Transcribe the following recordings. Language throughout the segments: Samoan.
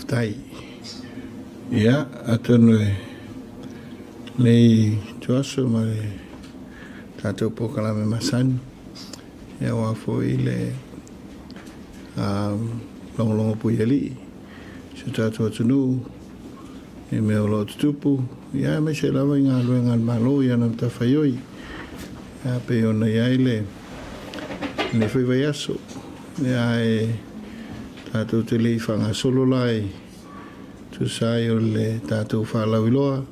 Faafetai. Ia, atonu e lenei ituaso ma le tatou polokalame masani, ia aua foi le logologo puialii i si o tatou atunuu i mea o lo o tutupu, ia aemaise lava i galuega a le Malo i ana matafaioi, ia pei ona i ai lenei foi vaiaso. Ia ae tatou te le i faagasolo la e tusa ai o le tatou faalauiloa,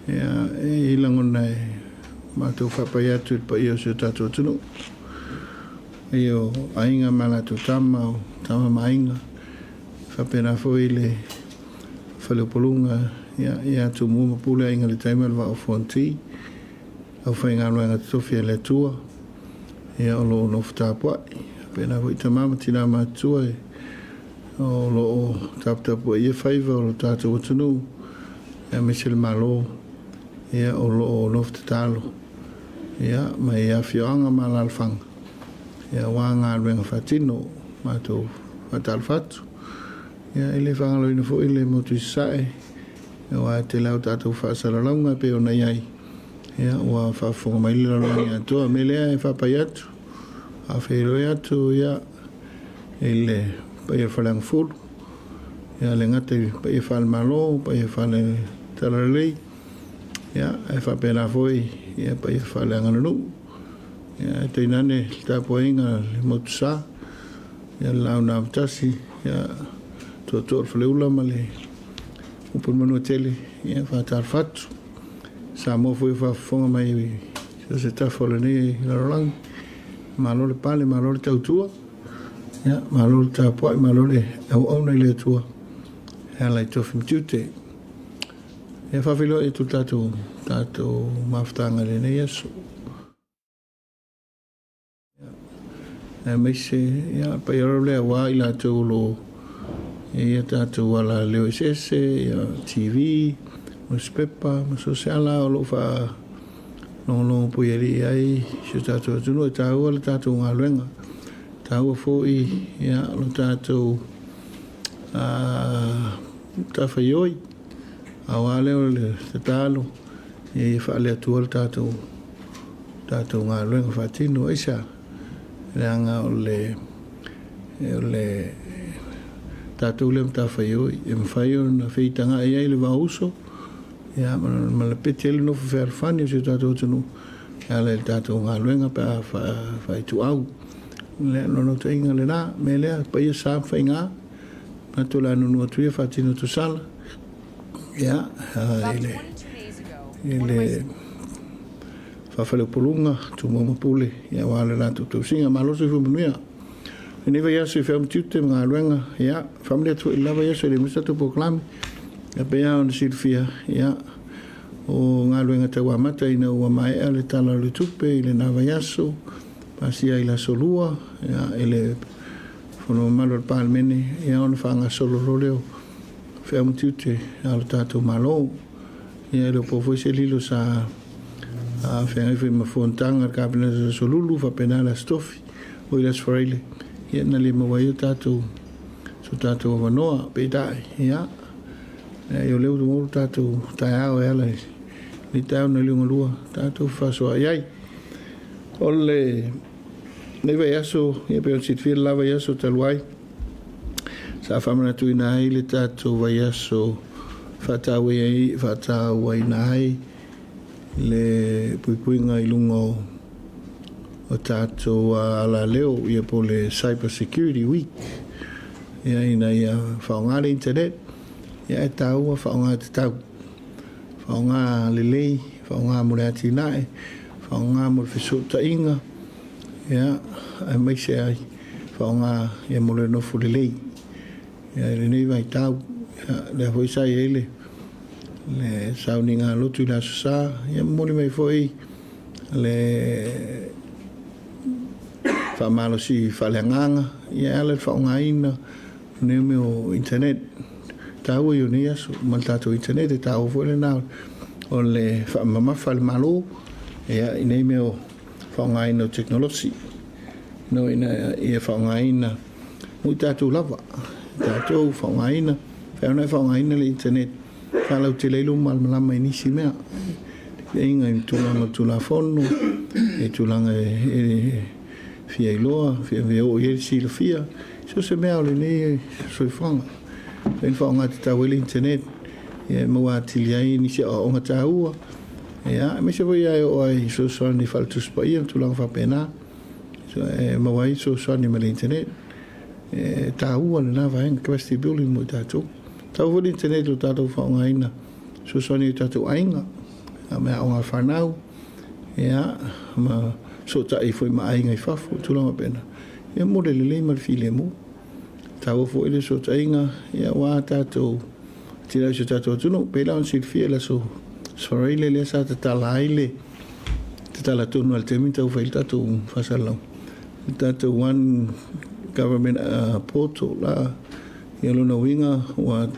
ia e i ai lagona e matou faapai atu i le paia o si o tatou atunuu. Paia o aiga ma latou tama, o tama ma aiga, faapena foi le faleupoluga ia, ia Tumua ma Pule, Aiga i le Tai ma le Vaa o Fonoti, aufaigaluega totofi a le Atua, ia o lo o nofo tapuai. Faapena foi tama ma tina matutua o lo o taputapuaia faiva o lo tatou atunuu, aemaise le Malo, ia o lo o nofo tatalo ia mai afioaga ma alaalafaga ia aua galuega faatino. Matou faatalofa atu. Ia e le faagaloina foi le motu i Sasae, aua e tele lava o tatou faasalalauga e pei ona i ai, ia ua faafofoga mai le lalolagi atoa. O le mea lea e faapai atu, faafeiloai atu ia i le paia o le Faleagafulu, ia le gata i paia faale-Malo, paia faale-Talalelei, ia ae faapena foi ia paia faaleaganuu. Ia ae tainane le tapuaiga a le Motusa, ia le Laau na Amotasi, ia Tootoo o le Faleula ma le Upu i le Manuatele, ia faatalofa atu. Samoa foi o faafofoga mai i so o se tafa o lenei lalolagi, malo le pale, malo le tautua, ia malo le tapuai, malo le auauna i le Atua e ala i tofi ma tiute. Ia faafeiloai atu le tatou tatou mafutaga i lenei aso. Aemaise ia paia lava lea aua i latou o lo o i ai a tatou alaleo eseese, ia TV, nusipepa ma so o se ala o lo o faalogologo puialii ai si o tatou atunuu. E taua le tatou galuega, e taua foi ia lo tatou matafaioi, aua lea o le tatalo ia faale-Atua le tatou tatou galuega faatino. Aisea? Leaga o le o le tatou lea matafaioi e mafai ona feitagai ai le vaouso ia ma lepeti ai le nofo fealofani o si o tatou atunuu e ala i le tatou galuega pe a faaituau. O le naunautaiga lena, mea lea, paia sa ma faiga, manatu o le a nuunuu atu ia faatino tusala ia i le i le faafaleupoluga, Tumua ma Pule, ia aua le latou tausiga. Malo le soifua manuia. Lenei vaiaso i feau ma tiute ma galuega, ia, faamalie atu foi i le la vaiaso e le maua se tatou polokalame. Ia pei lava ona silafia, ia, o galuega tau amata ina ua maea le Tala o le Tupe i lena vaiaso, pasia i le aso Lua, ia, i le Fono mamalu a le Palemene, ia ona faagasolo loa lea o feau ma tiute a lo tatou Malo. Ia e le o po foi se lilo sa feagai foi ma fonotaga a le Kapeneta i le Aso Lulu faapena le Aso Tofi, oi le Aso Faraile, ia na le maua ai o tatou, so tatou avanoa. Peitai, ia, o lea ua maua lo tatou taeao e ala i lenei taeao na liugalua, tatou fefaasoaai ai. O lenei vaiaso, ia pei ona silafia le la vaiaso talu ai, sa faamanatuina ai le tatou vaiaso faatauaina ai le puipuiga i luga o tatou alaleo ia po o le Cyber Security Week ia ina ia faaaoga le internet ia ae taua faaaoga tatau, faaaoga lelei, faaaoga mo le atinae, faaaoga mo le fesootaiga ia aemaise ai faaaoga ia mo le nofo lelei ia i lenei vaitau. Ia, lea foi sa i ai le le sauniga lotu i le Aso Sa, ia momoli mai foi le faamalosi faaleagaga ia e ala i le faaaogaina o nei mea o internet. Taua i nei aso ma le tatou internet, e taua foi lena o le faamamafa a le Malo ia i nei mea o faaaogaina o tekonolosi no ina ia faaaogaina mo i tatou lava, tatou faaaogaina Mafai ona e faaaogaina le internet e faalautele ai lou malamalama i nisi mea, feaiga i tulaga o Tulafono, i tulaga e fia iloa, fia oo i ai le silafia, so o se mea o lenei soifuaga. E mafai ona faaaoga tatau ai le internet e maua atili ai nisi aoaoga taua, aemaise foi e oo ai i fesoasoani faale-Tusi Paia ma tulaga faapena, e maua ai fesoasoani mai le internet. E taua lena vaega, capacity building mo i tatou. E taua foi le internet i lo tatou faaaogaina e fesoasoani ai i o tatou aiga, ma aoga a fanau, ma fesootai foi ma aiga i fafo, tulaga faapena, mo le lelei ma le filemu. E taua foi le fesootaiga aua tatou atinae o si o tatou atunuu. E pei la ona silafia i le Aso Faraile lea sa tatala ai le tatala tonu lava i le taimi na taumafai ai le tatou faasalalauga, le tatou One Government Portal la. Ia o lona uiga ua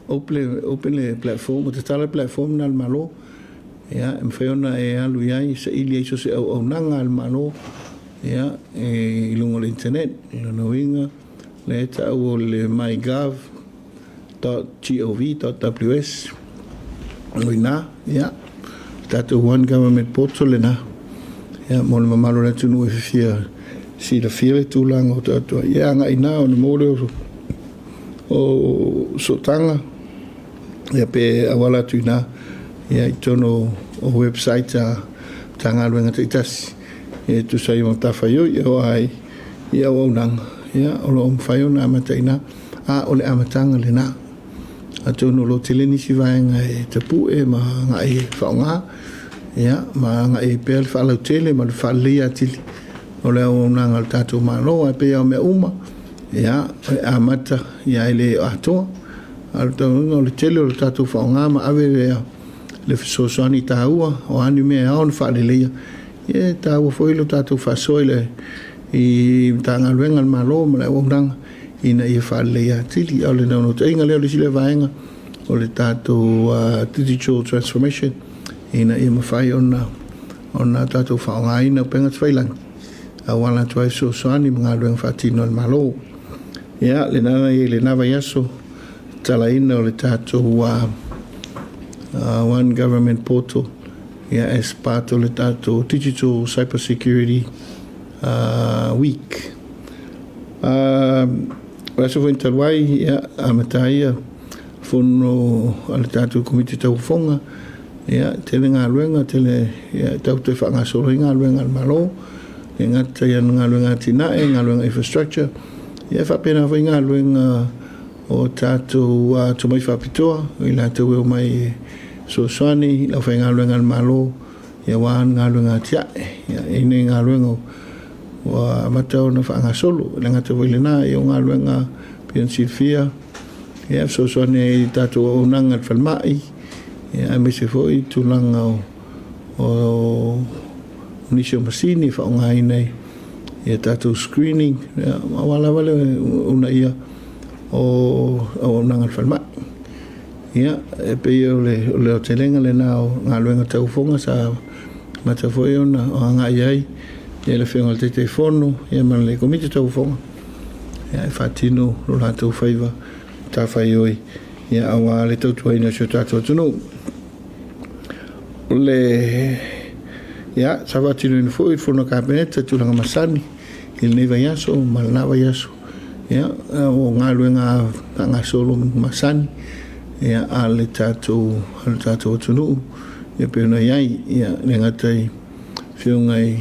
open le platform, ua tatala le platform lena a le Malo, e mafai ona e alu i ai e saili ai so o se auaunaga a le Malo i luga o le internet. O lona uiga, lea e tau o le mygov.gov.ws o i ina, ia, le tatou One Government Portal lena, ia, mo le mamalu o le atunuu e fia silafia le tulaga o tatou ai, ia agai i ina ona maua lea o sootaga, ia pe auala atu i ina, ia i totonu o website a Matagaluega taitasi e tusa ai ma matafaioi e oo ai i auaunaga, ia o lo o mafai ona amata i ina, a o le amataga lena. Atonu o lo o tele nisi vaega e tapue ma agai e faaaoga, ia, ma agai ai pea le faalautele ma le faaleleia atili o le auaunaga a le tatou Malo. Ae pei lava o mea uma, ia, e amata ae le atoa. A o le taunuuga o le tele o le tatou faaaoga ma ave le fesoasoani taua, o a ni mea e ao ona faaleleia, ia e taua foi lo tatou faasoa i Matagaluega a le Malo ma le auaunaga ina ia faaleleia atili. A o le naunautaiga lea o le isi lea vaega o le tatou digital transformation ina ia mafai ona tatou faaaogaina upega tafailagi auala atu ai fesoasoani ma galuega faatino a le Malo. Ia, lena na i ai i lena vaiaso tatalaina o le tatou One Government Portal, ia, as part o le tatou Digital Cyber Security Week. O le aso foi talu ai, ia, amata ai ia fono a le tatou Komiti Tauofoga, ia, tele galuega, tele, ia, tau toe faagasolo ai galuega a le Malo, e gata i ana galuega atinae, galuega infrastructure, ia, e faapena foi galuega o tatou tomai faapitoa, o i latou e omai e fesoasoani i le aufaigaluega a le Malo, ia aua ni galuega atiae. Ia, e i ai nei galuega ua amata ona faagasolo, e le gata foi i lena, ia o galuega pei ona silafia, ia, e fesoasoani ai i tatou auaunaga i le falemai, ia, aemaise foi tulaga o nisi o masini e faaaogaina i tatou screening, ia, aua lava le uunaia o auaunaga a le falemai. Ia, e pei o le aotelega lena o galuega tauofoga sa amata foi ona agai ai le Afioga i le Taitaifono, ia, ma le Komiti Tauofoga, ia, e faatino lo latou faiva matafaioi, ia, aua le tautuaina o si o tatou atunuu. O le, ia, sa faatinoina foi le fono a Kapeneta i tulaga masani i lenei vaiaso ma lena vaiaso, ia, o galuega faagasolo masani, ia, a le tatou atunuu, ia, pei ona i ai, ia, le gata i afioga i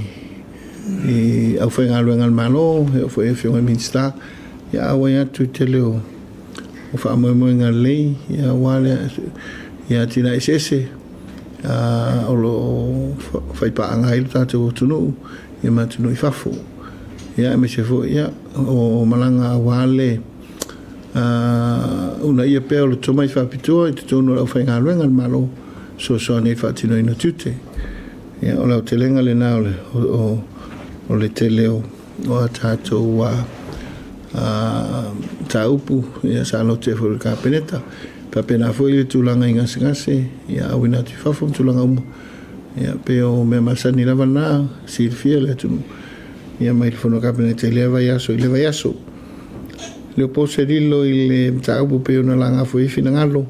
aufaigaluega a le Malo, e oo foi i afioga i Minisita, ia, auai atu i tele o faamoemoega lelei, ia, aua le ia atinae eseese o lo o faipaaga ai le tatou atunuu, ia, ma atunuu i fafo. Ia, aemaise foi, ia, o malaga aua le uunaia pea o le tomai faapitoa i totonu o le aufaigaluega a le Malo, fesoasoani ai i le faatinoina o tiute. Ia, o le aotelega lena o le tele o a tatou mataupu, ia, sa lotea foi i le Kapeneta. Faapena foi le tulaga i gasegase, ia, auina atu i fafo ma tulaga uma, ia, pei o mea masani lava na silafia e le atunuu, ia, mai le fono a Kapeneta i lea vaiaso i lea vaiaso. le o po se lilo i le mataupu pei ona laga foi i finagalo,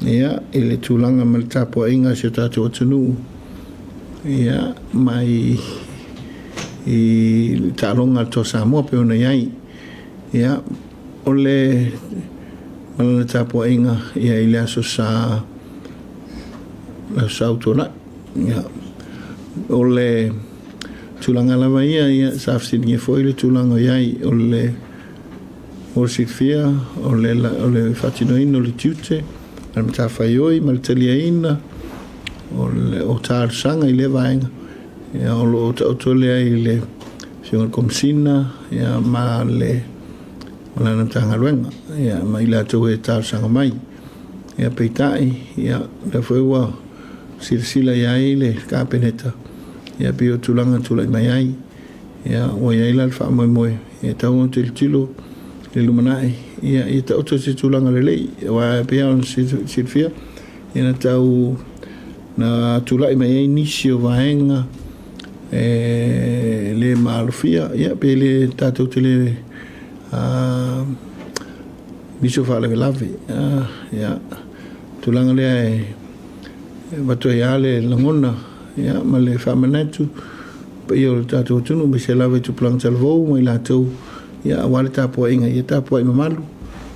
ia, i le tulaga ma le tapuaiga a si o tatou atunuu, ia, mai i le taaloga a le Toa Samoa pei ona i ai. Ia, o le ma lana tapuaiga, ia, i le aso Sa, le aso Sa ua tuanai. Ia, o le tulaga lava ia, ia, sa fesiligia foi le tulaga o i ai o le mo le silafia o le faatinoina o le tiute ma le matafaioi ma le taliaina o talosaga i lea vaega, ia, o lo o taoto lea i le Afioga i le Komesina, ia, ma le ma lana Matagaluega, ia, ma i latou e talosaga mai. Ia, peitai, ia, lea foi ua silasila i ai le Kapeneta, ia, pei o tulaga e tulai mai ai, ia, ua i ai la le faamoemoe e tatau ona tilotilo i le lumanai, ia, ia taoto i se tulaga lelei, aua e pei ona silafia, ia, na tau na tulai mai ai nisi o vaega e le maalofia, ia, pe le tatou te le nisi o faalavelave, ia, tulaga lea e avatu ai lava le lagona, ia, ma le faamanatu paia o le tatou atunuu, aemaise lava i tupulaga talavou ma i latou, ia, aua le tapuaiga, ia tapuai mamalu,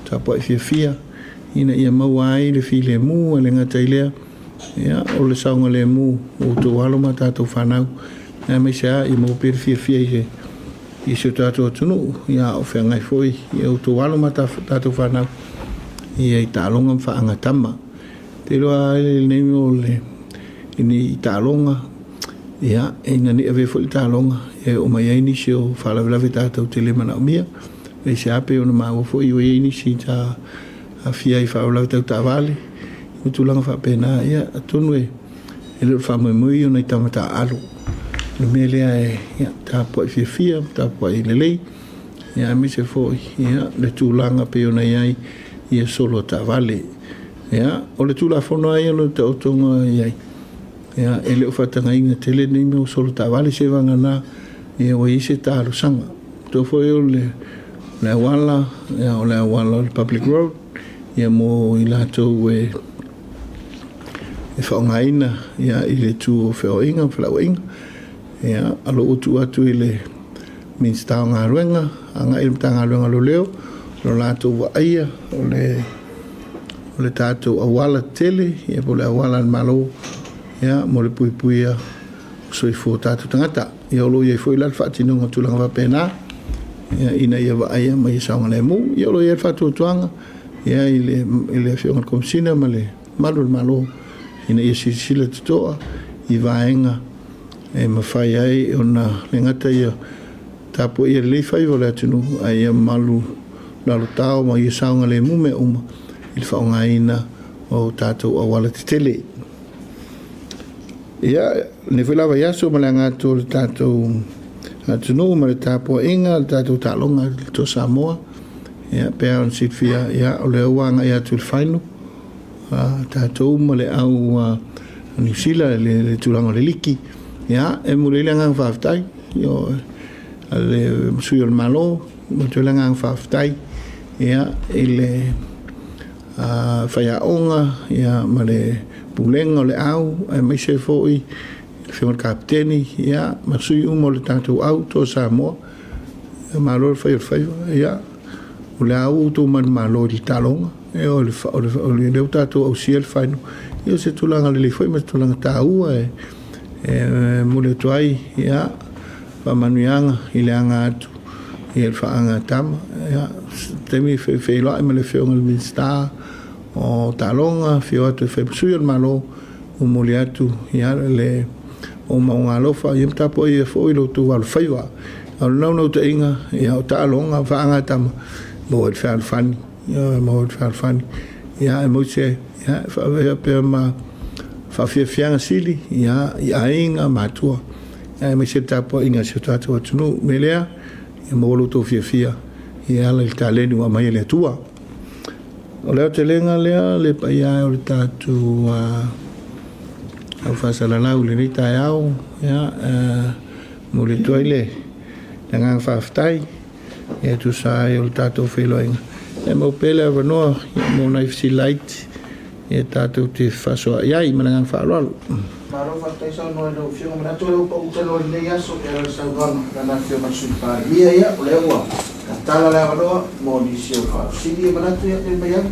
tapuai fiafia, ina ia maua ai le filemu, e le gata i lea, ia, o le saogalemu o outou alo ma tatou fanau, aemaise lava ia maua pea le fiafia i si o tatou atunuu, ia, o feagai foi ia outou alo ma tatou fanau, ia, i taaloga ma faagatama. Te iloa ai lenei o le i taaloga, ia, ina ne i avea foi le taaloga e oo mai ai nisi o faalavelave tatou te le manaomia. E se a pei ona maua foi ua i ai nisi sa aafia i faalavelave tau taavale ma tulaga faapena, ia, atonu e le o le faamoemoe ia o nai tama taaalo. O le mea lea e, ia, tapuai fiafia, tapuai lelei, ia, aemaise foi, ia, le tulaga pei ona i ai ia solo a taavale. Ia, o le Tulafono lava ia o le taotoga i ai, ia, e le o faatagaina tele nei mea o solo taavale, se vagana, ia, ua i ai se talosaga. Matou foi o le auala, ia, o le auala o le public road, ia, mo i latou e faaaogaina, ia, i le itu o feoaiga ma felauaiga. Ia, o lo o ua tuu atu i le Minisita o Galuega agai i le Matagaluega o Leoleo lo latou vaaia o le tatou auala tele, ia, po o le auala a le Malo, ia, mo le puipuia o soifua o tatou tagata. Ia, o lo o i ai foi la le faatinoga o tulaga faapena, ia, ina ia vaaia ma ia saogalemu. Ia, o lo o i ai le faatuatuaga, ia, i le Afioga i le Komesina ma le mamalu o le Malo ina ia silasila totoa i vaega e mafai ai ona le gata ia tapuaia lelei faiva o le atunuu, ae ia malu lalotao ma ia saogalemu mea uma i le faaaogaina o tatou auala tetele. Ia, lenei foi lava vaiaso ma le aga atu o le tatou atunuu ma le tapuaiga, le tatou taaloga i le Toa Samoa, ia, pe ona silafia, ia, o lea ua agai atu i le final, tatou ma le au Niu Sila i le tulaga o le liki. Ia, e momoli ai le agaga faafetai, ia, a le sui o le Malo, momoli atu ai le agaga faafetai, ia, i le faiaoga, ia, ma le pulega o le au, aemaise foi le Afioga i le Kapeteni, ia, ma sui uma o le tatou au Toa Samoa. Ia, malo le fai o le faiva, ia, o le a ua outou manumalo i le taaloga, ia, o lea ua tatou ausia le final, ia, o se tulaga lelei foi ma se tulaga taua e momoli atu ai, ia, faamanuiaga i le aga atu, ia, le faagatama. Ia, taimi feiloai ma le Afioga i le Minisita o Taaloga, afio atu e fai ma sui o le Malo, momoli atu, ia, le moomooga alofa, ia, ma tapuaia foi lo outou alofaiva. A o le naunautaiga, ia, o taaloga faagatama, maua ai le fealofani, ia, maua ai le fealofani, ia, aemaise, ia, e faavea pea ma faafiafiaga sili, ia, i aiga matua, aemaise le tapuaiga a si o tatou atunuu. O le mea lea, ia maua lo outou fiafia e ala i le taleni ua aumai e le Atua. O le aotelega lea le paia e o le tatou au faasalalau i lenei taeao, ia, momoli atu ai le agaga faafetai. Ia e tusa ai o le tatou feiloaiga. Ia maua pea le avanoa mo nai fesili laiti ia tatou te fefaasoaai ai. Ma le agaga faaaloalo. Malo faafetai saunoa i lau Afioga. Manatu o lea ua pau tanoa i lenei aso e ala i le saunoaga a lana Afioga i le Sui Palemia. Ia, o lea ua tatala le avanoa mo nisi o faafesili. Ia manatu ia tali mai ai,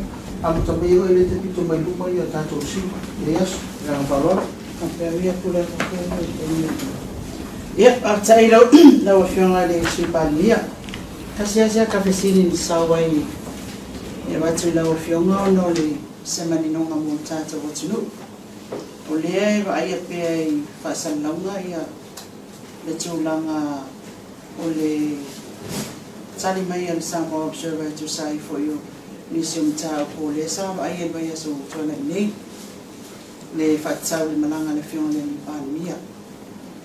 amata mai oe lea e te pito mai luma ia tatou fesili i lenei aso. Ma le agaga faaaloalo. Faapea ia pule atu foi i le taimi. Ia, faafetai i lau Afioga i le Sui Palemia. Tasi lava si ata fesili na sau ai e avatu i lau Afioga ona o le se maninoga mo le tatou atunuu. O lea e vaaia pea i faasalalauga ia le tulaga o le tali mai a le Samoa Observer e tusa ai foi o nisi o mataupu o lea sa vaaia i le vaiaso ua tuanai nei, le faatatau i le malaga a le Afioga i le Palemia.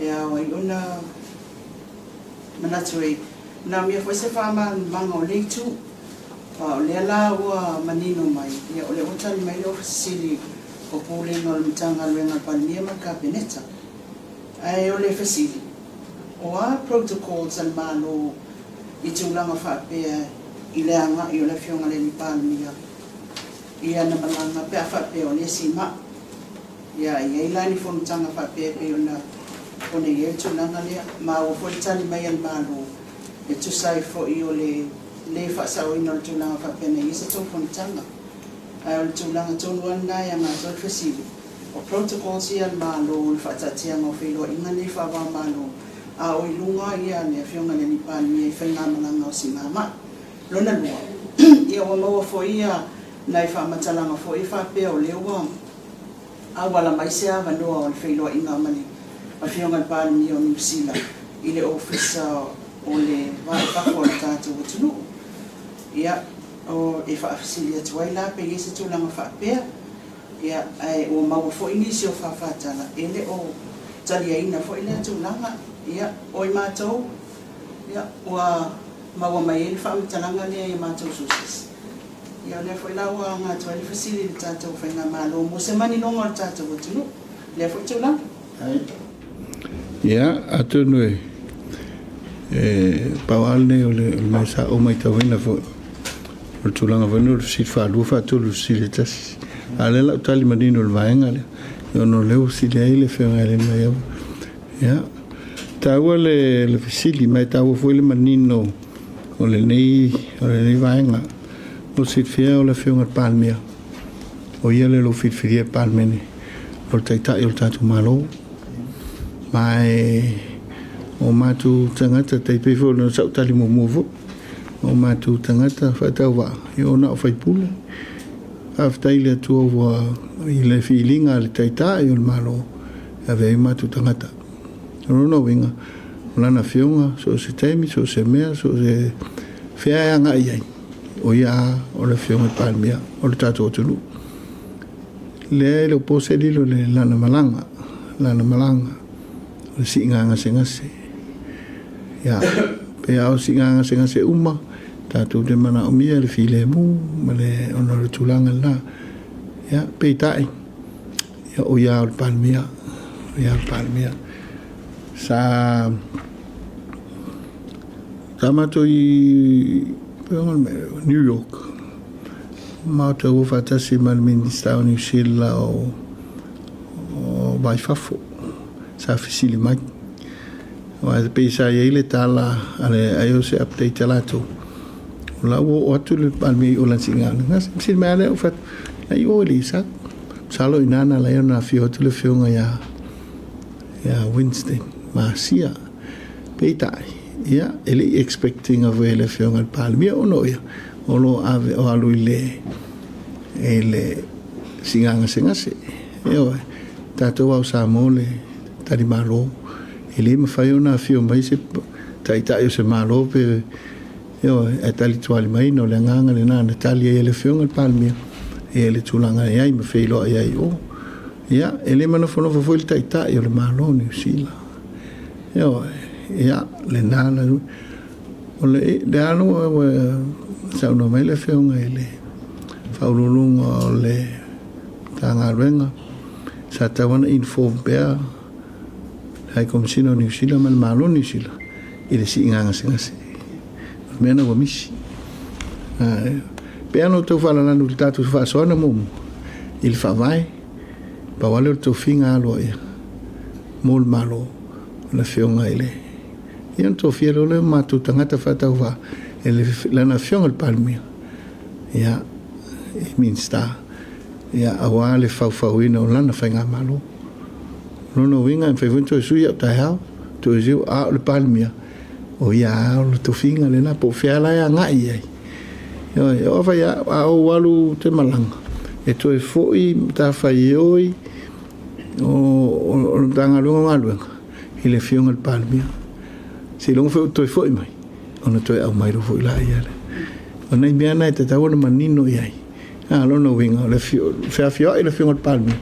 E ao ai ona manatu e manaomia foi se faamalamalamaga o lea itu. Aua o lea la ua manino mai, ia o lea ua tali mai le Ofisa Sili o Pulega o le Matagaluega a le Palemia ma le Kapeneta. Ae o le fesili, o a protocols a le Malo i tulaga faapea i le agai o le Afioga i le Alii Palemia i ana malaga pe a faapea o le isi mai? Ia, e i ai la ni fonotaga faapea e pei ona ona i ai le tulaga lea. Maua foi le tali mai a le Malo e tusa ai foi o le le faasaoina o le tulaga faapea na i ai se tou fonotaga. Ae o le tulaga tonu lava lena e aga atu ai le fesili, o protocols ia a le Malo o le faataatiaga o feiloaiga nei faava-o-Malo a o i luga ia le Afioga i le Alii Palemia i faigamalaga o siigamai. Lona lua, ia ua maua foi ia nai faamatalaga foi faapea o lea ua auala mai se avanoa o le feiloaiga ma le Afioga i le Palemia o Niu Sila i le Ofisa o le Va i Fafo a le tatou atunuu. Ia, o, e faafesili atu ai la pe i ai se tulaga faapea, ia, ae ua maua foi nisi o faafatala e le o taliaina foi lea tulaga. Ia, o i matou, ia, ua maua mai ai le faamatalaga lea i a matou sources. Ia o lea foi la ua aga atu ai le fesili i le tatou Faigamalo mo se maninoga o le tatou atunuu i lea foi tulaga. Ia, atonu e pau lava lenei o le mea sa ou matauina foi, o le tulaga foi lenei o le fesili faalua faatolu i le fesili e tasi. A o lea o le a ou tali manino i le vaega lea, ona o lea ua fesili ai le Afioga ia Lemaia. Ia, e taua le fesili, ma e taua foi le manino o lenei, o lenei vaega. Mo le silafia o le Afioga i le Palemia, o ia lea o lo o filifilia e le Palemene o le Taitai o le tatou Malo. Ma e o matou tagata, tai pei foi ona sa ou tali muamua foi, o matou tagata faatauvaa, ia ona o faipule. Faafetai i le Atua ua i le filiga a le Taitai o le Malo e ave ai o matou tagata. O lona uiga, o lana afioga, so o se taimi, so o se mea, so o se fea e agai i ai, o ia lava o le afioga i le Palemia o le tatou atunuu. Lea e le o po se lilo i le lana malaga, lana malaga, o le siiga gasegase. Ia, pe a o siiga gasegase uma, tatou te manaomia le filemu ma le, ona o le tulaga lena. Ia, peitai, Ia, o ia o le Palemia, o ia o le Palemia. Sa sa matou i New York, matou o faatasi ma le Minista o Niu Sila o o Va i Fafo, sa fesili mai. Aua e pei sa i ai le tala a le ai o se update a latou, o la ua oo atu le Palemia i o lana siiga. Fesili mai lava lea, ou fai atu, la i o e le i sau. Masalo i ina na ala ai ona afio atu le afioga ia ia Winston Masia. Peitai, ia, e le i expect ina foi e le afioga i le Palemia ona o ia o lo o ave o alu i le i le siiga gasegase. Ioe, tatou lava o Samoa le talimalo, e le mafai ona afio mai se taitai o se Malo pe Ioe, ae talituali mai ona o le agaga lena na tali ai e le Afioga i le Palemia i le tulaga e i ai ma feiloai ai i o. Ia, e le manofonofo foi le Taitai o le Malo o Niu Sila. Ioe, ia, lena la, o le, le a ua saunoa mai le Afioga i le Faauluuluga o le Matagaluega, sa tatau ona inform pea le High Commissioner o Niu Sila ma le Malo o Niu Sila i le siiga gasegase. mea na ua misi. Pe ana outou faalalanu i le tatou faasoaina muamua i le Faavae, pau lava lea o le tofiga aloaia mo le Malo o le Afioga i le Ia ona tofia loa lea o matou tagata faatauvaa e lana Afioga i le Palemia, ia, i Minisita, ia, aua le faufauina o lana faigamalo. O lona uiga e mafai foi ona toe sui au taeao, toe sui, a o le Palemia, o ia lava o le tofiga lena, po o fea la e agai i ai. Ioe, o afai a ou alu ou te malaga, e toe foi matafaioi o le Matagaluega o Galuega i le Afioga i le Palemia. Seiloga foi ua toe foi mai, ona toe aumai loa foi lea. O nai mea na e tatau ona manino i ai. A o lona uiga, o le feafioai o le Afioga i le Palemia,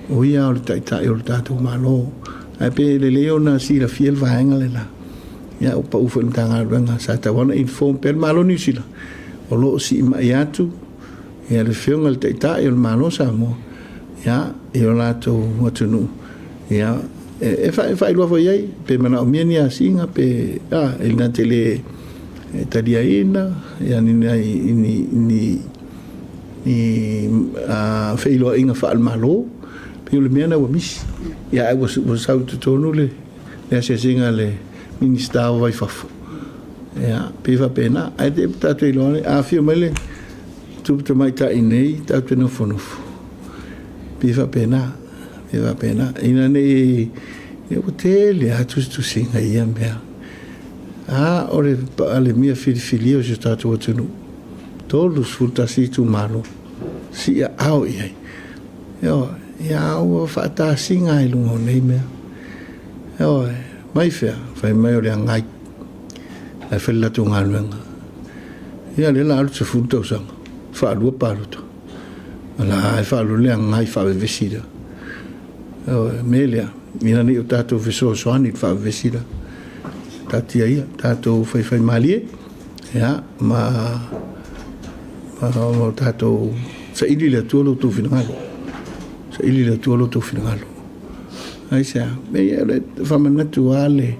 o ia o le Taitai o le tatou Malo. Ae pe lelei ona silafia le vaega lena. Ia, ua pau foi i le Matagaluega, sa tatau ona inform pea le Malo o Niu Sila, o lo o siimai atu ia le Afioga i le Taitai o le Malo o Samoa, ia, i o latou atunuu, ia, e faailoa foi i ai, pe manaomia ni asiga, pe, a, e na te le taliaina, ia, ni, ni, ni, ni feiloaiga faale-Malo, pei o le mea lena ua misi. Ia, ae ua sau i totonu le asiasiga a le Minisita o Vaifafo, ia, pei e faapena. Ae te tatou iloa, a afio mai le tupu tamaitai nei, tatou te nofonofo, pei e faapena, pei e faapena. Ina ne i, ia ua tele lava tusitusiga i ia mea. A o le Palemia filifilia o si o tatou atunuu, 31 itumalo, siaao i ai. Ioe, ia ua faatasiga i luga o nei mea. Ioe, mai fea, fai mai o le agai, ae fai le latou galuega. Ia lea la alu 10 tausaga, faalua palota. La e faalua le agai faavevesi lea. Ioe, mea lea, ina ne i o tatou fesoasoani i le faavevesi lea. Taatia ia, tatou faifaimalie, ia, ma tatou saili le Atua lo outou finagalo. Saili le Atua lo outou finagalo. Aisea? E faamanatu lava le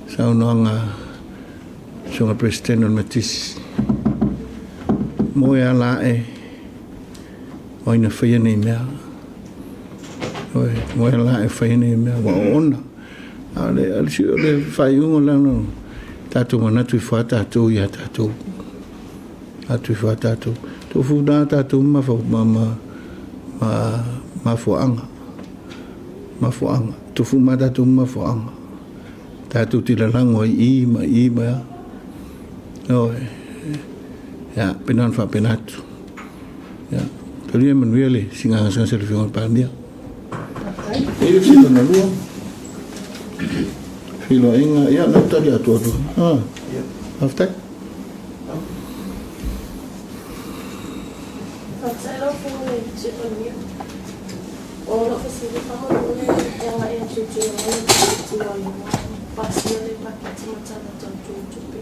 saunoaga a le Peresetene o le Metotisi, moe ala ae o ai na faia nei mea. Ioe, moe ala ae faia nei mea, ua oona. A o le faaiuga o lana tatou manatu ifo lava tatou ia tatou. Atu ifo lava tatou. Tofu na tatou ma mafuaaga. Mafuaaga. Tofu ma tatou ma mafuaaga. Tatou te lalago ai i ma i ma ia. Ioe. Ia, pena ona faapena atu. Ia, talia manuia le siiga gasegase a le Afioga i le Palemia. E le fili lona lua. Feiloaiga, ia, na tali atu atu. Ah, faafetai. Faafetai lau Afioga i le Sui Palemia. O lau fesili faamolemole e agai atu i tulaga o le paketi aua lea ua pasia le paketi ma tala tau tupe.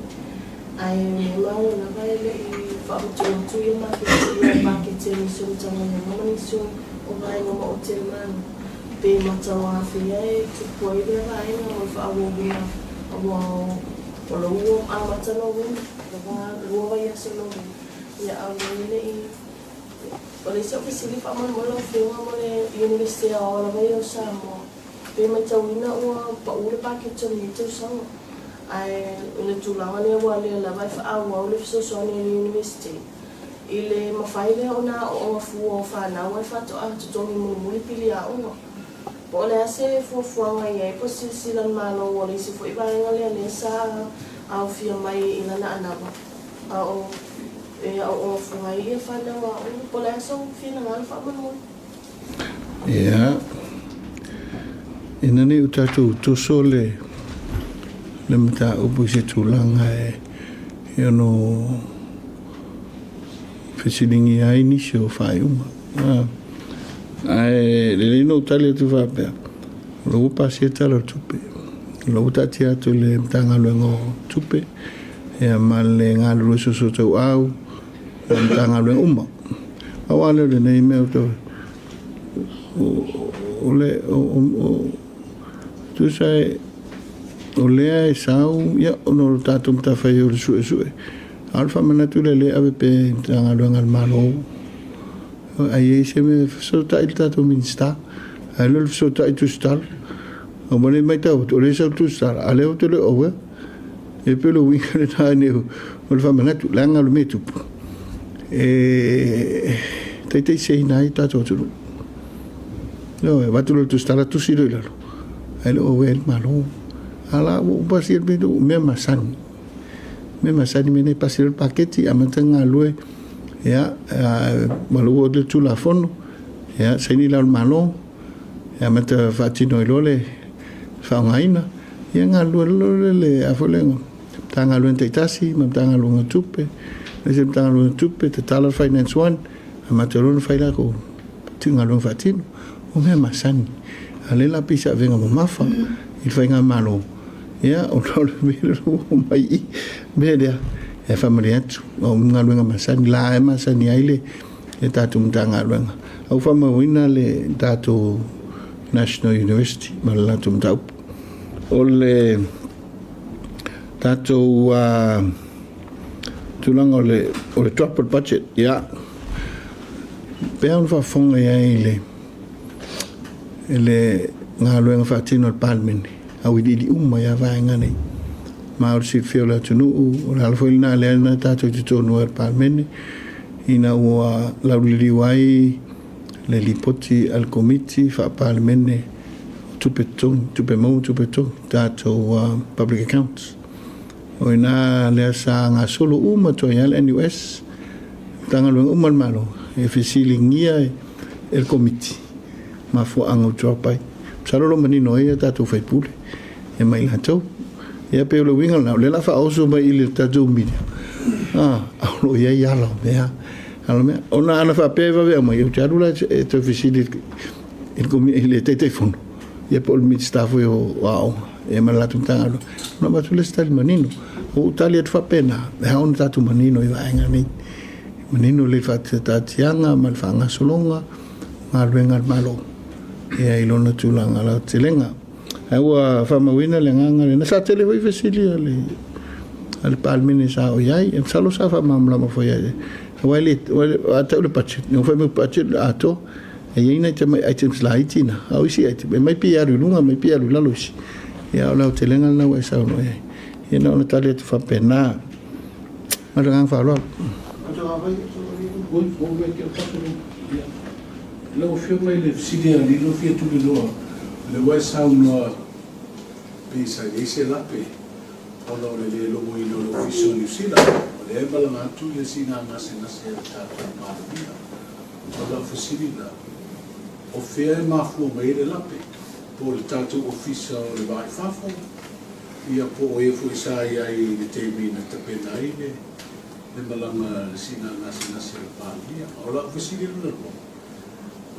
Ae maua lava e le i faamatau atu ia maketi ia paketi a nisi o Matagaluega ma nisi o vaega maoti a le Malo. Pe matauafea e tupu ai lea vaega mo le faaauauina aua o lo ua amata Novema, lua vaiaso Novema, ia a o lea e le i O le isi au fesili faamolemole lau Afioga mo le Iunivesite Aoao lava ia o Samoa, pe matauina ua pau le paketi o lenei tausaga, ae i le tulaga lea ua lea lava e faaauau le fesoasoani a le Iunivesite i le mafai lea ona aooga fua o fanau ae faatoa totogi mulimuli pili aoga. Po o le a se fuafuaga i ai po o se silasila a le Malo o le isi foi vaega lea lea sa aofia mai i lana anava a o e aooga fua ai ia fanau aoga. Po o le a sou finagalo faamolemole? Ia, ina ne i o tatou toso le mataupu i se tulaga e ono fesiligia ai nisi o faaiuga. Ae lelei ona ou tali atu faapea, o la ua pasia le Tala o le Tupe, o la ua taatia atu i le Matagaluega o Tupe ia ma le galulue soosootauau o Matagaluega uma. Pau lava lea o lenei mea o le tusa e O lea e sau, ia, ona o le tatou matafaioi o le suesue, a o le faamanatu lea lea e ave pea i Matagaluega a le Malo, a i ai se mea e fesootai le tatou Minisita, ae le o le fesootai tusitala. Aua o lea e matau atu, o lea e sau le tusitala, a o lea ou te le o auea. E pei o le uiga lena nei o le faamanatu, leaga o le mea e tupu, e taitaiseseina ai le tatou atunuu. Ioe, avatu loa le tusitala tusi loa i lalo, ae le o auea ai le Malo. A la ua ou pasia le mea lea, o mea masani. Mea masani mea nei, pasi loa le paketi, amata ona galulue, ia, ma ua oo le Tulafono, ia, saini le Ao o le Malo, e amata faatino ai loa le faaaogaina, ia galulue loa lea le, a foi le Matagaluega taitasi ma Matagaluega o Tupe, aemaise le Matagaluega o Tupe, tatala le Finance One, amata loa ona fai latou galuega faatino. O mea masani, a o lea la pei se avega mamafa i le faigamalo, ia, ona o le mea lea ua oo mai i i, mea lea, e faamalie atu, o galuega masani, la e masani ai le tatou Matagaluega. A ua faamauina le tatou National University ma le latou mataupu. O le tatou tulaga o le drop o le budget, ia, pei ona faafofoga i ai i le galuega faatino a le Palemene, auiliili uma ai lava vaega nei. Ma o le silafia o le atunuu, o le ala foi lena lea na tatou i totonu ai o le Palemene, ina ua lauliliu ai le lipoti a le Komiti Faa-Palemene o Tupe Totogi, Tupe Maua ma Tupe Totogi, tatou Public Accounts. O i ina lea sa gasolo uma atu ai lava le NUS, Matagaluega uma a le Malo, e fesiligia e le Komiti mafuaaga ua drop ai. Masalo o lo o manino ai a tatou sui usufono ia ma i latou. Ia pei o le uiga lena, o lea o le a faaoso mai i le tatou media, a o lo o i ai ala o mea, ala o mea. Ona ana faapea e vave aumai, ou te alu la e toe fesili i le Taitaifono, ia po o le Minisita foi o Aoga, ia ma le latou Matagaluega, ona avatu lea o se tali manino. Ua ou tali atu faapena, e ao ona tatou manino i vaega nei. Manino le faataatiaga ma le faagasologa o galuega a le Malo ia i lona tulaga lautelega. Ae ua faamauina le agaga lena. Sa tele foi fesili a le Palemene sa o i ai. E masalo sa faamalamalama foi ai. Aua e le, a tau le budget, ne fai mai budget le atoa. E i ai nai tamai items laiti na, a o isi item, e mai pei e alu i luga, mai pei e alu i lalo isi. Ia, o le aotelega lena ua e saunoa i ai. Ia, na ona tali atu faapena. Ma le agaga faaaloalo. Lau Afioga i le fesili a Lilo fia tuliloa, o lea ua e saunoa pei sa i ai se lape ona o le le logoina o le Ofisa o Niu Sila, o lea e malaga atu le siiga gasegase a le tatou Palemia. O lau fesili la, o fea e mafua mai ai le lape? Po o le tatou Ofisa o le Va i Fafo, ia po o ē foi sa i ai i le taimi na tapena ai le le malaga a le siiga gasegase a le Palemia. O lau fesili lona lua,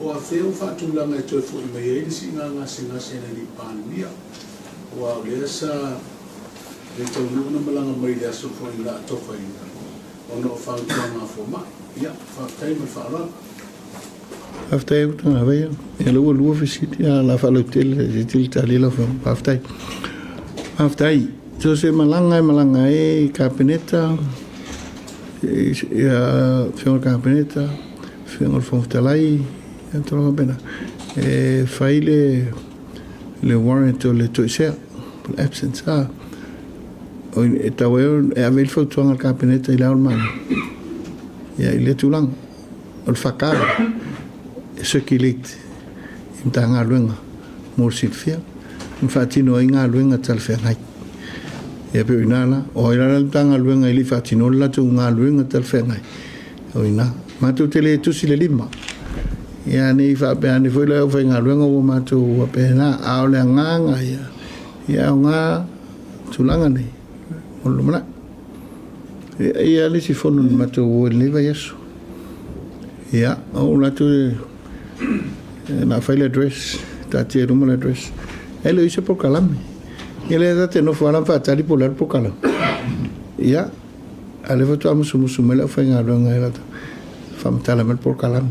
o afea ua faatulaga e toe foi mai ai le siiga gasegase a le alii Palemia, aua o lea sa le taunuu ona malaga mai i le aso foi na atofaina ona o fautuaga a fomai. Ia, faafetai ma le faaaloalo. Faafetai atu Tagavaia. Ia lea ua lua fesili, a o le a faalautele se tele tali lau Afioga. Faafetai. Faafetai. So se malaga e malaga ai Kapeneta, ia Afioga i le Kapeneta, Afioga i le Fofoga Fetalai, ia tulaga faapena. E fai le warrant o le toesea, po o le absence. E tau ai e ave ai le fautuaga a le Kapeneta i Le Ao o le Malo ia i lea tulaga. O le FK e circulate i Matagaluega mo le silafia ma faatino ai galuega talafeagai. Ia pei o i ina la, o ai la le Matagaluega e le i faatinoa le latou galuega talafeagai, o i ina. Matou te le tusi le lima, ia ne i faapea ane foi le aufaigaluega ua matou faapena, a o le agaga ia, ia aoga tulaga nei mo le lumanai. E i ai le isi fono na matou o i lenei vaiaso. Ia, o ou latou e na fai le address, taatia i luma le address. E le o i se polokalame. Ia lea ta te nofo lava ma faatali po o le a le polokalame. Ia, a o lea faatoa musumusu mai le aufaigaluega e latou faamatala mai le polokalame.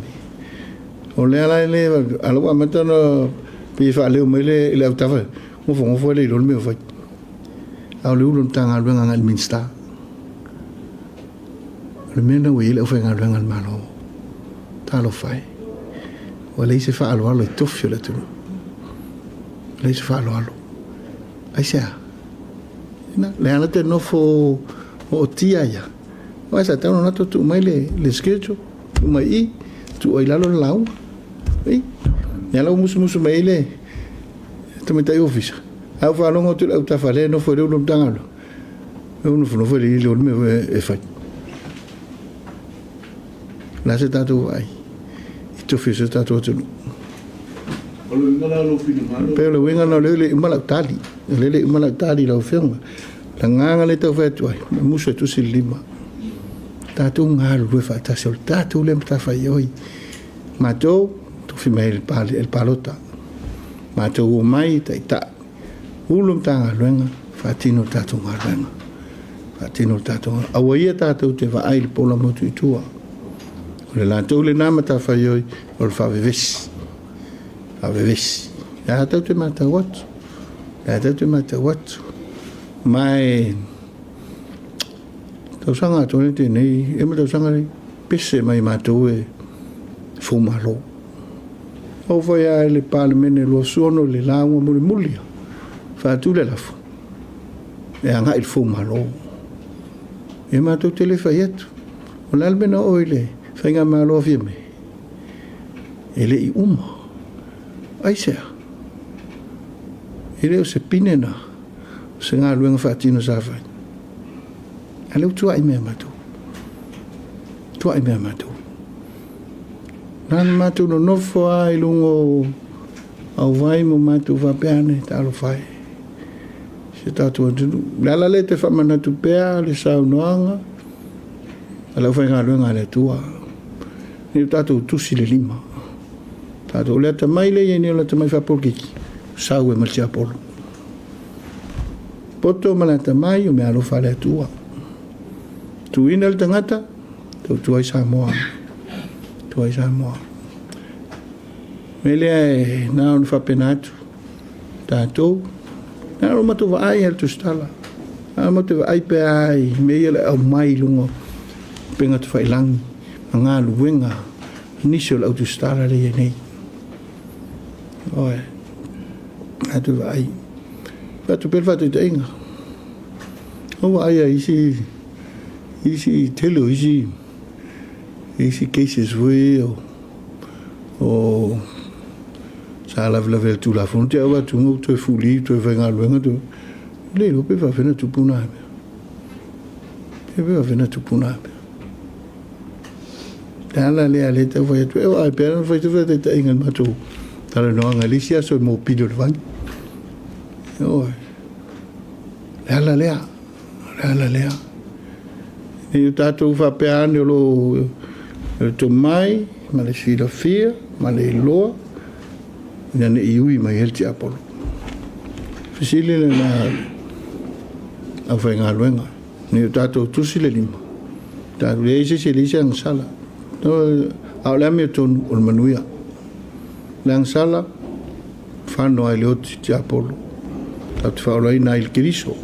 O lea la e le, a o lea ua amata ona pei e faaleo mai le autafa, nofonofo e le iloa le mea o fai. A o le Ulu o le Matagaluega agai i le Minisita. O le mea lena ua i ai le aufaigaluega a le Malo. Talofa e. Ua leai se faaaloalo i tofi o le atunuu. Ua leai se faaaloalo. Aisea? Ina, le ala te nofo ootia ia. Aua sa tatau ona latou tuu mai le, le schedule, tuu mai i, tuu ai lalo le lauga. I, ia la ua musumusu mai ai le tamaitai ofisa. A ua faalogo atu i le autafa lea e nofo i le ulu o le Matagaluega, e nofonofo e le iloa le mea e fai. O le a se tatou vaai i tofi o si o tatou atunuu? O le uiga la o lou finagalo. Pei o le uiga lena, o lea e le i uma lau tali. O lea e le i uma lau tali i lau Afioga. O le agaga lea e tau fai atu ai, e musu e tusi le lima. Tatou galulue faatasi, o le tatou lea matafaioi. Matou, tofi mai e le palota. Matou omai taitai, Ulu Matagaluega, faatino le tatou galuega. Faatino le tatou galuega. Aua ia tatou te vaai i le pola motu i tua. O le latou lena matafaioi o le faavevesi. Faavevesi. E a tatou te matau atu. E a tatou te matau atu. Ma e tausaga atoa nei tenei, e ma tausaga nei, pese mai matou e foumalo. Oo foi lava i le Palemene 26 i le lauga mulimuli, faatu le lafo e agai i le foumalo. Ia matou te le fai atu. O le a le mea na oo i le faigamalo a Fiame? E le i uma. Aisea? E le o se pine na, o se galuega faatino sa fai. A lea ua tuuai mai ia matou. Tuuai mai ia matou. Na ona matou nonofo lava i luga o auvai ma matou faapea ane, talofa e, si o tatou atunuu. O le ala lea e te faamanatu pea le saunoaga a le aufaigaluega a le Atua, ne i o tatou tusi le lima. Tatou, o le atamai lea e i ai nei o le atamai faapolokiki, sau ai ma le tiapolo. Poto ma le atamai o meaalofa a le Atua. Tuuina le tagata, Tautua ai Samoa. Tautua ai Samoa. Me lea e na ona faapena atu. Tatou, na o matou vaai a le tusitala. Na o matou vaai pe a i mea ia le aumai i luga o upega tafailangi ma galuega nisi o le au tusitala lea i ai nei. Oe, matou vaai. Faatu pea le faataitaiga. O vaai a isi isi tele o isi isi cases foi o o sa lavelave le Tulafono te au atu ngo toe fuli toe faigaluega toe le iloa pe faafefea ona tupu na mea pe faafefea ona tupu na mea le ala lea lea tau fai atu e o ai pea na fai se faataitaiga i le matou talanoaga i le isi aso i mopili o le vai oi le ala lea. O le ala lea. Ne i o tatou faapea ane o lo o tomai ma le silafia ma le iloa ina ne i ui mai ai le tiapolo. Fesili lena aufaigaluega. Ne i o tatou tusi le lima. Tatou leai se isi e leai se agasala. A o le amiotonu o le manuia. Le agasala fano ai le oti tiapolo tatou te faaolaina ai le Keriso.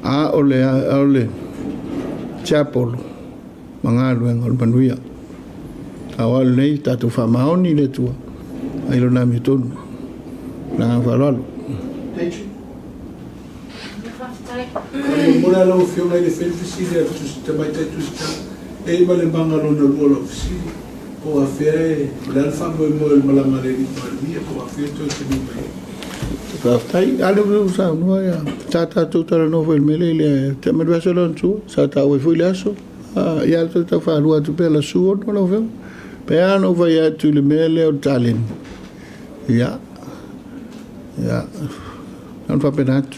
A o le, a o le tiapolo ma galuega o le manuia. A o au nei tatou faamaoni i le Atua ai lona amiotonu. Le agaga faaaloalo. Faamolemole lau Afioga i le fai le fesili a le Tamaitai Tusitala e i ai ma le maga lona lua o lau fesili. Po o afea e, o le a le faamoemoe o le malaga a le Alii Palemia, po o afea e toe taliu mai ai? Faafetai. A lea ua saunoa ia, sa tatou talanoa foi i le mea lea i le te mai le aso lea tua, sa taua ai foi le aso. Ia le tau faalua atu pea la su ono lau afioga. Pe a ona ou fai atu i le mea lea o le taleni. Ia, ia, na ona faapena atu.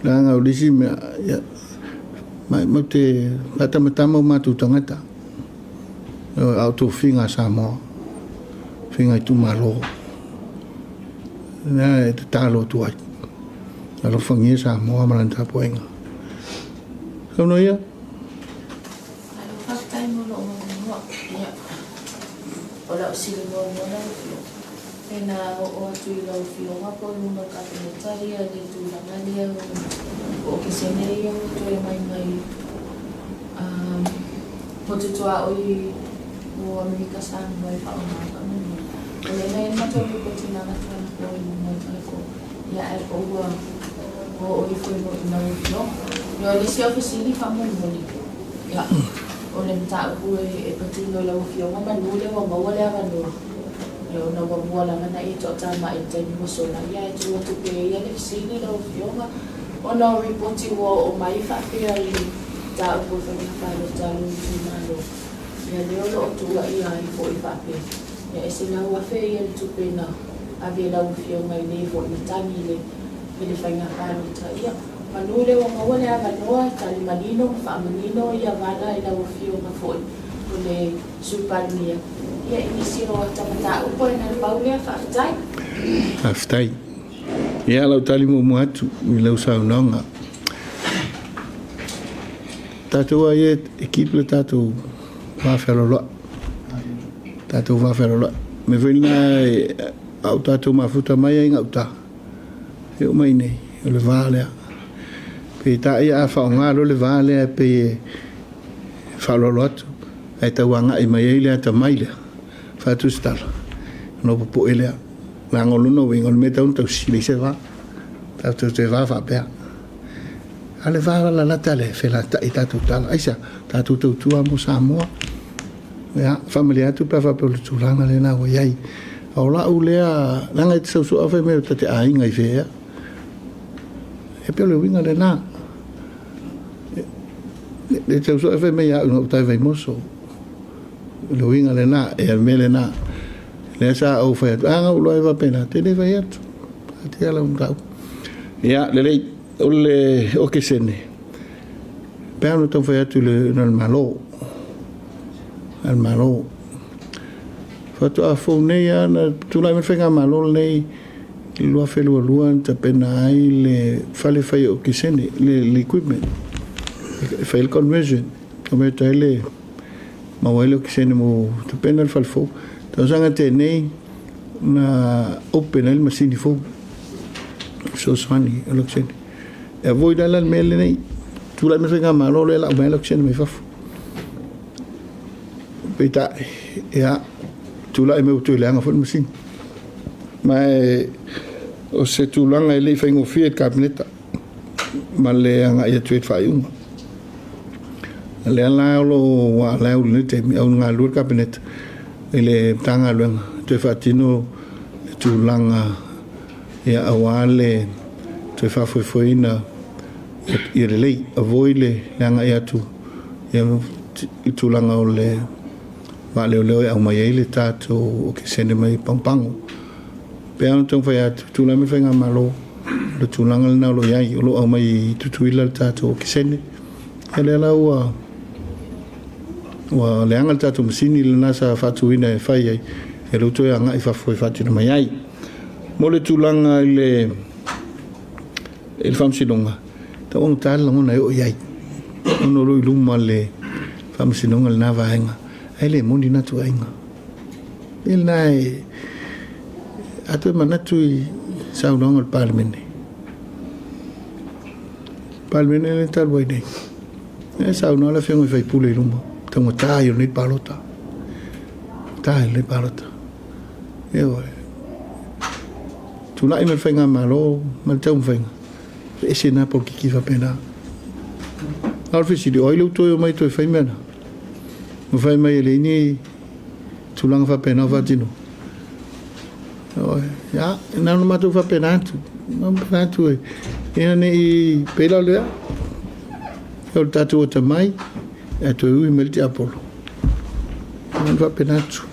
Leaga o le isi mea, ia, ma te faatamatama o matou tagata. A o tofiga a Samoa, tofiga itumalo. Lea e tatalo atu ai. Alofagia Samoa ma lana tapuaiga. Saunoa ia. Malo faafetai mo lou avanoa. Ia, o lau fesili muamua lau Afioga. Pe na oo atu i lau Afioga po o luma o le Kapeneta ia le tulaga lea o okesene ia ua toe aumai mai motu tuaoi o Amerika Samoa e faaaoga faamolemole. O lea na i ai le matou lipoti na avatu anapo i luma o le Faleko, ia ae po ua oo ifo i lau Afioga. Ia o le isi au fesili faamolemole, ia o le mataupu e patino i lau Afioga manu lea ua maua le avanoa. Ia ona ua mua lava ona e toatamai i le taimi ua sola, ia ae tuu atu pea ia le fesili lau Afioga, ona o ripoti ua oo mai faapea i le mataupu o faiga palota a lou itumalo, ia lea o lo o tuuaia ai foi faapea, ia e $100,000 ia le tupe na ave e lau Afioga i le foi na tagi i le faiga palota. Ia, manu lea ua maua le avanoa e tali manino ma faamanino ia vala i lau Afioga foi o le Sui Palemia, ia i nisi o ata mataupu ae na o le pau lea, faafetai. Faafetai. Ia, lau tali muamua atu i lau saunoaga. Tatou a ia e keep le tatou va fealoaloai. Tatou va fealoaloai. Mea foi lena a o tatou mafuta mai ai gauta. E oo mai nei, o le va lea. Peitai a faaaoga loa le va lea e pei e faaaloalo atu, ae tau agai mai ai le atamai lea, faatusitala, ona popoe lea. Leaga o lona uiga, o le mea e tatau ona tausi, leai se va. Tatou te va faapea. A o le va lalata lea, e felatai tatou tala. Aisea? Tatou tautua mo Samoa. Ia, faamalie atu pe a faapea o le tulaga lena ua i ai. A o lau lea, leaga e te sau soo fai mai o ta te aiga i fea ea. E pei o le uiga lena. E te sau soo fai mai ia au gauta i Vaimoso. O le uiga lena, e le mea lena. Lea sa ou fai atu, a na ou iloa ai faapena, te le fai atu. Taatia lau mataupu. Ia, lelei, o le okesene, pe a ona taumafai atu i le Malo. A le Malo. Faatoa fou nei lava na tulai mai le faigamalo lenei i le 2022 na tapena ai le fale fai okesene, le equipment e fai ai le conversion, convert ai le maua ai le okesene mo tapena le fale fou. Tausaga tea nei na open ai le masini fou fesoasoani o le okesene. E avoid ai la le mea lenei, tulai mai le faigamalo lea lau mai ai le okesene mai fafo. Peitai, ia, tulai mai ua toe leaga foi le masini. Ma e, o se tulaga e le i faigofie i le Kapeneta ma le agai atu ai i le faaiuga. O lea la o lo o ua allow i lenei taimi, au galulue le Kapeneta i le Matagaluega e toe faatino le tulaga ia aua le toe faafoefoeina ia lelei, avoid le agai atu ia i tulaga o le vaaleoleo e aumai ai le tatou okesene mai Pagopago. Pei lava ona taumafai atu, tulai mai le faigamalo, o le tulaga lena o lo o i ai, o lo o aumai i Tutuila le tatou okesene. Ia lea la ua ua leaga le tatou masini lena sa faatuina e fai ai, ia lea ua toe agai i fafo e faatino mai ai. Mo le tulaga i le i le Faamasinoga, e tauagata le lagona e oo i ai, ona o lo o i luma le Faamasinoga i lena vaega, ae le moni lena tuuaiga. O le mea lena e, a toe manatu i saunoaga o le Palemene, Palemene lea talu ai nei, e saunoa le Afioga i le sui usufono i luma, taugata ia o lenei palota, taugata ia o lenei palota. Ioe. Tulai mai le faigamalo ma le taumafaiga, e ese na polokiki faapena. A o le fesili, o ai lea ua toe omai e toe fai mea na? Ua fai mai e leai ni tulaga faapena o faatino. Ioe. Ia, na ona matou faapena atu. Faapena atu e, ina ne i pei la o lea, o le tatou atamai, ae toe ui mai le tiapolo. Na ona faapena atu.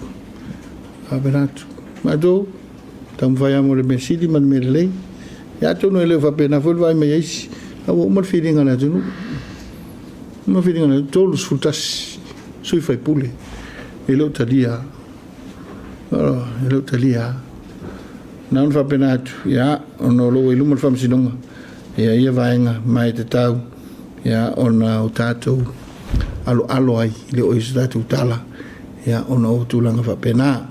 Faapena atu. Matou, taumafai lava mo le mea sili ma le mea lelei. Ia atonu e le o faapena foi le vaai mai a isi, a ua uma le filiga a le atunuu. Uma le filiga a le atunuu, 31 sui usufono e le o talia. E le o talia. Na ona faapena atu, ia, ona o lo o ua i luma le Faamasinoga, ia ia vaega ma e tatau, ia, ona o tatou aloalo ai, e le o i ai se tatou tala, ia, ona o tulaga faapena.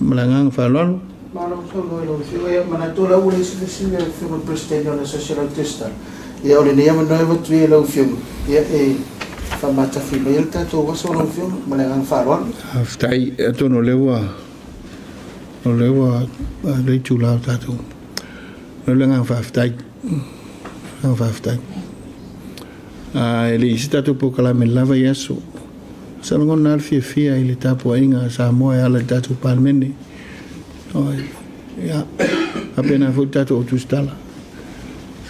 Ma le agaga faaaloalo. Malo saunoa i lau Afioga. Ia, manatu o la ua leai se fesili a le Afioga i le Peresetene o le Social Register. Ia, o lenei avanoa e avatu ai i lau Afioga, ia, e faamatafi mai ai le tatou aso lau Afioga. Ma le agaga faaaloalo. Faafetai. Atonu o lea ua, o lea ua le itula o tatou. O le agaga faafetai. Agaga faafetai. E le i se tatou polokalame lava i aso. Sa lagona lava le fiafia i le tapuaiga a Samoa e ala i le tatou Palemene. Ia, faapena foi le tatou autusitala.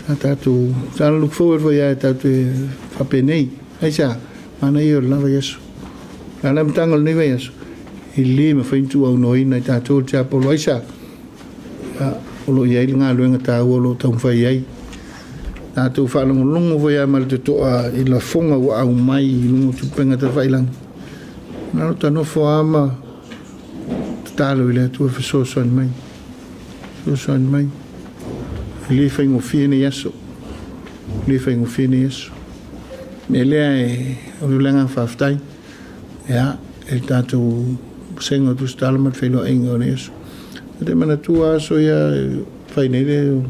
Sa tatou, sa look forward foi lava tatou te faapenei. Aisea? Manaia o le lava i aso. A o le amataga o lenei vaiaso, e le mafai ona tuuaunoaina e tatou le tiapolo. Aisea? O lo o i ai le galuega taua o lo o taumafai ai. Tatou faalogologo foi lava ma le totoa i lafoga ua aumai i luga o tupega tafailagi. Na o ta nofo lava ma tatalo i le Atua e fesoasoani mai. Fesoasoani mai. E le faigofie nei aso. E le faigofie nei aso. O le mea lea e, o le agaga faafetai. Ia, e le tatou vasega o Tusitala ma le feiloaiga o lenei aso. Ou te manatua aso ia e fai nei le,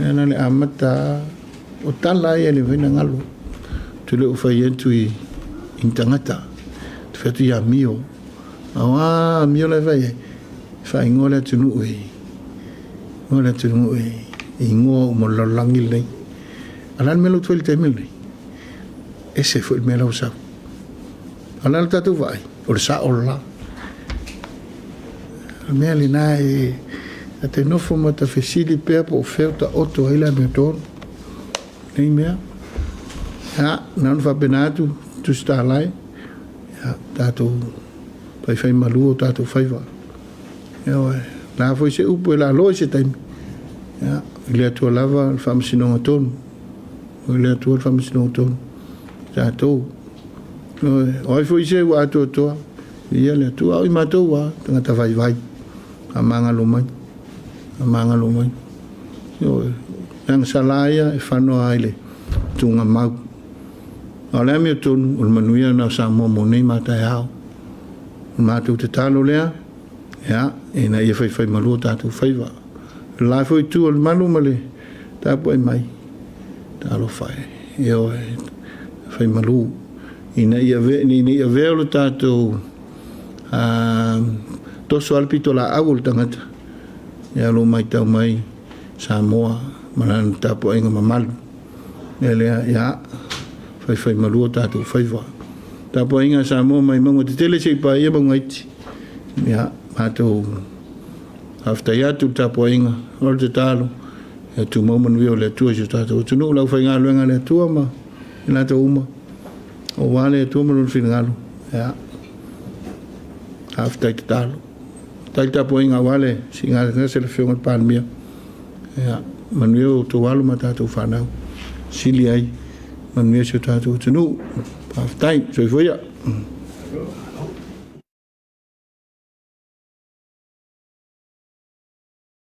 ia na le amata o tala ia le mafai ona galo. Ou te le o fai atu i ni tagata. Ou te fai atu i amio. Aua amio la e fai ai, e faaigoa le atunuu i, igoa le atunuu i, igoa uma o le lalolagi lenei. A o le a le mea la ua fai i le taimi lenei? Ese foi le mea la ua sau. A o le a le tatou vaai? O le sao le la. O le mea lena e ta te nofo ma ta fesili pea po o fea o taoto ai le amiotonu. Nei mea. Ia, na ona faapena atu, Tusitala e, ia, tatou faifaimalu o tatou faiva. Ioe, o le a foi se upu e lalo i se taimi, ia, i le Atua lava le faamasinoga tonu. O le Atua le faamasinoga tonu. Tatou. O ai foi se ua atoatoa, ia le Atua. O i matou a, tagata vaivai. Faamagalo mai. Faamagalo mai. Ioe, leaga sala ia e fanoa ai le tuugamau. A o le amiotonu, o le manuia lena o Samoa mo nei ma taeao. O le matou tatalo lea, ia, ina ia faifaimalua tatou faiva. O le la foi itu o le malu ma le tapuai mai, talofa e, ioe, faimalu, ina ia ave, ina ia avea lo tatou toso lava le pitolaau o le tagata, ia lo matau mai Samoa ma lana tapuaiga mamalu. Mea lea, ia, faifaimalua tatou faiva. Tapuaiga a Samoa mai mauga tetele seia paia mauga iti. Ia, matou faafetai atu i le tapuaiga, o le tatalo, ia tumau manuia o le Atua i si o tatou atunuu, le aufaigaluega a le Atua ma i latou uma, aua le Atua ma lona finagalo. Ia, faafetai tatalo. Faafetai le tapuaiga aua le siigasegase a le Afioga i le Palemia. Ia, manuia outou alo ma tatou fanau. Sili ai, manuia si o tatou atunuu. Faafetai, soifua ia.